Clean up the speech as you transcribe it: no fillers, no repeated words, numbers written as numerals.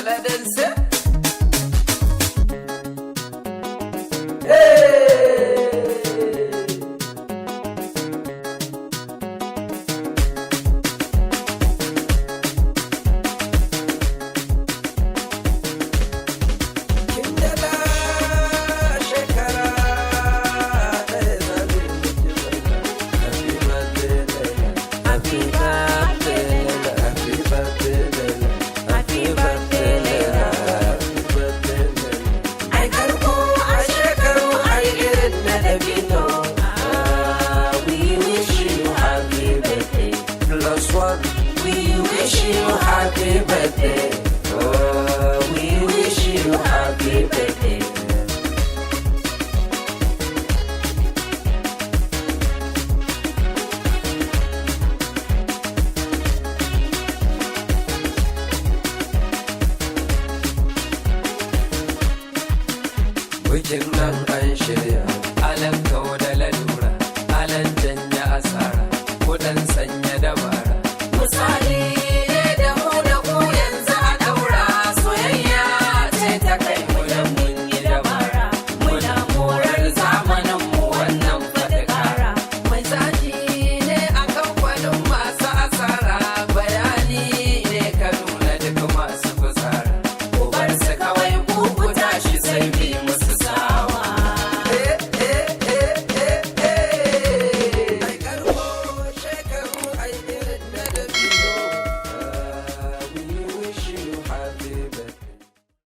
Allez danser. Hey! Kin daɗa shekara ɗaya zamu miki murna. Happy birthday, Laila. Happy birthday, Laila. Happy birthday, Laila. Happy birthday, Laila. Happy birthday, Laila. Ai karko a shekaru ai irin na dabino. Ah, we wish you happy birthday. Plus one. We wish you happy birthday. Oh, we wish you happy birthday. Bikin nan an shirya, alan kau da lalura, alan janya asara, kudan sanya dabara. Misali ne da mu da ku yanzu a daura, soyayya ce ta kai mu da mun yi dabara. Muna morar zamanin mu, wannan faɗi. Mai zaki ne a kamfanin masu asara, bayani ne ka nuna duk masu fitsara. Ku bar su kawai, ku ku tashi sai bi.